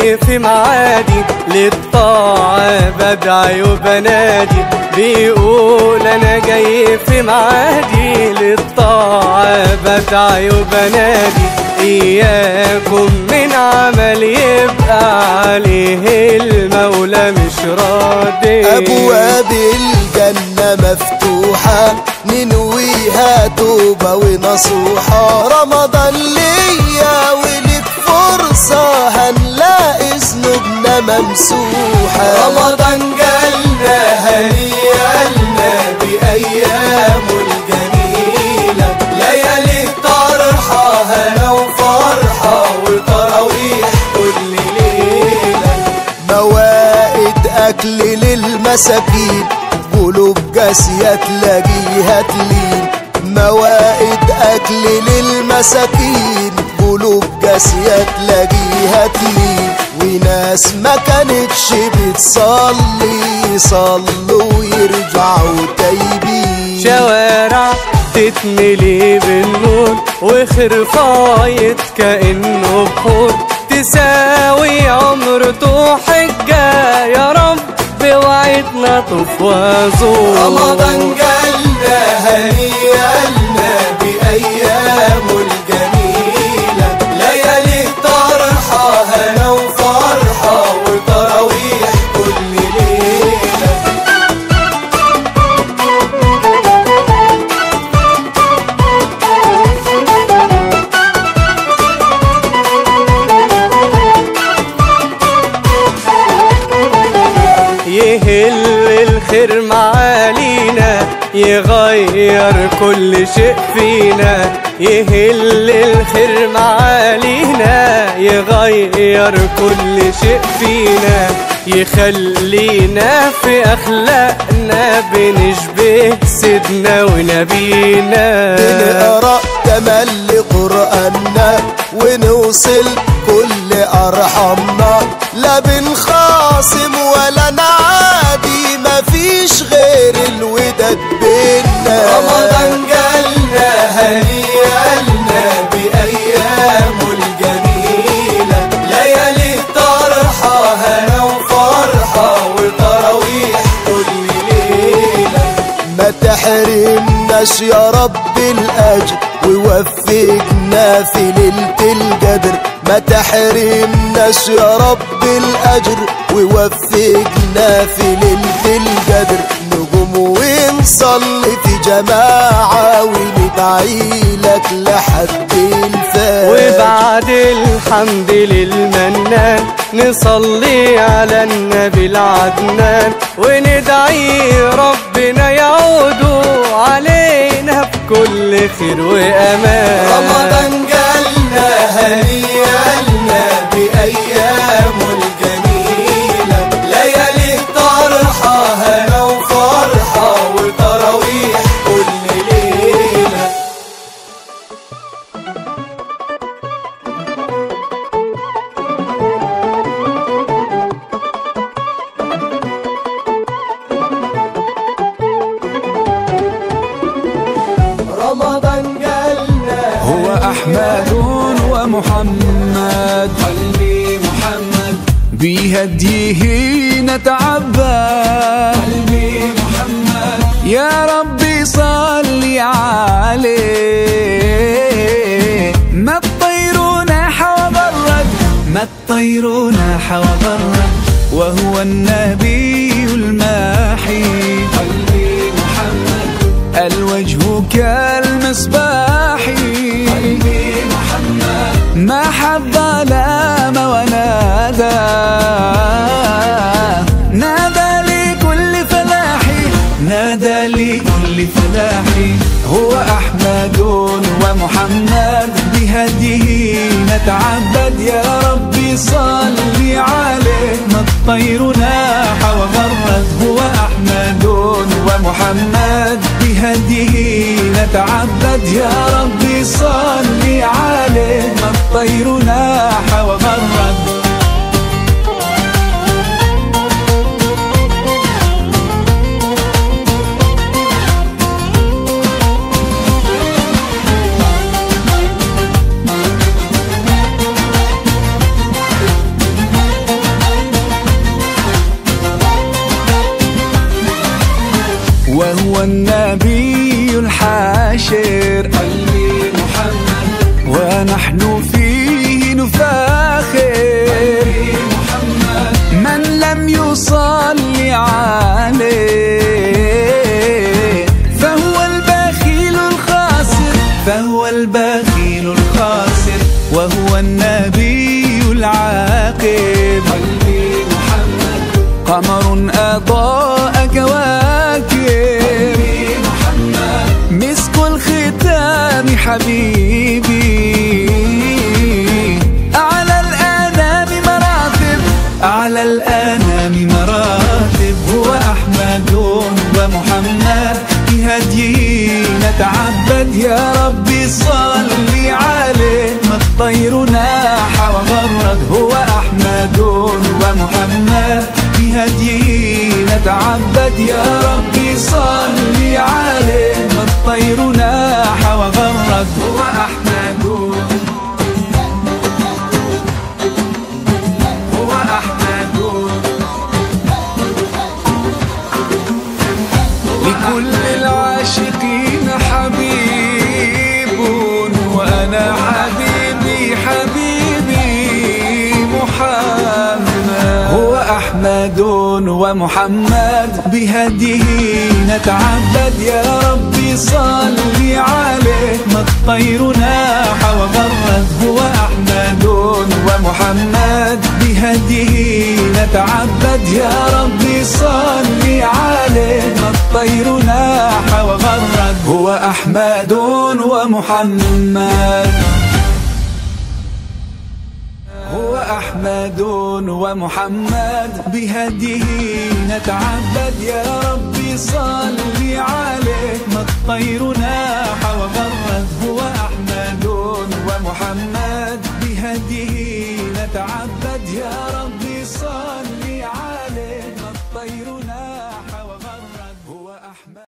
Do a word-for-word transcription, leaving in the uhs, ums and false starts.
في معادي، للطاعة بدعي وبنادي، بيقول أنا جاي في معادي، للطاعة بدعي وبنادي، إياكم من عمل يبقى عليه المولى مش راضي. أبواب الجنة مفتوحة، ننويها توبة ونصوحة. رمضان ليا ولك فرصة، هنلاقي ذنوبنا ممسوحة. رمضان جالنا، هنيالنا بأيامه الجميلة، ليالي طرحة، هنا وفرحة، وتراويح كل ليلة. موائد أكل للمساكين، قلوب قاسية تلاقيها تلين. موائد أكل للمساكين، قلوب قاسية تلاقيها تلين. وناس ما كانتش بتصلي، يصلوا ويرجعوا تايبين. شوارع تتملي بالنور، وخرفاية كأنه بحور، تساوي عمرته حجة. يا رب اوعدنا طوف وزور. رمضان جالنا، هنيالنا بأيامه الجميلة، ليالي طرحة، هنا وفرحة، وتراويح كل ليلة. يهل الخير معالينا، يغير كل شيء فينا. يهل الخير معالينا، يغير كل شيء فينا. يخلينا في أخلاقنا بنشبه سيدنا ونبينا. بنقرأ تملي قرآننا، ونوصل كل أرحامنا. لا بنخاصم ولا نعادي، ما فيش غير الوداد بينا. رمضان جالنا، هنيالنا بأيامه الجميلة، ليالي طرحة، هنا وفرحة، وتراويح كل ليلة. ما تحرمناش يا رب الأجر، ووفقنا في ليلة القدر. ما تحرمناش يا رب الأجر، ووفقنا في ليلة القدر. نقوم ونصلي في جماعة، وندعي لك لحد الفجر. وبعد الحمد للمنان، نصلي على النبي العدنان، وندعي ربنا يعود علينا بكل خير وأمان. رمضان جالنا، هنيالنا بأيامه الجميلة، ليالي طرحة، هنا وفرحة، وتراويح كل ليلة. رمضان جالنا. هو أحمد ومحمد. قلبي محمد. بهديه نتعبد. قلبي محمد. يا ربي صل عليه. ما الطير نحى وغرد. ما الطير نحى وغرد، وهو النبي الماحي. قلبي محمد. الوجه كالمصباح. قلبي محمد. محى الظلام ونادى. نادى لكل فلاحي. نادى لكل فلاحي. هو أحمد ومحمد، بهديه نتعبد. يا رب صل عليه. ما الطير ناح وغرد، هو أحمد ومحمد، بهديه نتعبد. يا رب صل عليه. ما الطير ناح وغرد. قمر أضاء كواكب. مسك الختام حبيبي. أعلى الأنام مراتب. أعلى الأنام مراتب. هو أحمد ومحمد. بهديه نتعبد. يا رب صل عليه. ما الطير ناح وغرد. هو أحمد ومحمد. بهديه نتعبد. يا رب صل عليه. ما الطير ناح وغرد. هو أحمد. هو أحمد. لكل العاشقين حبيب، وأنا حبيبي حبيبي محمد. هو أحمد ومحمد، بهديه نتعبد. يا رب صل عليه. ما الطير ناح وغرد. هو أحمد ومحمد، بهديه نتعبد. يا رب صل عليه. ما الطير ناح وغرد. هو أحمد ومحمد. هو أحمد ومحمد، بهديه نتعبد. يا رب صل عليه. ما الطير ناح وغرد. هو أحمد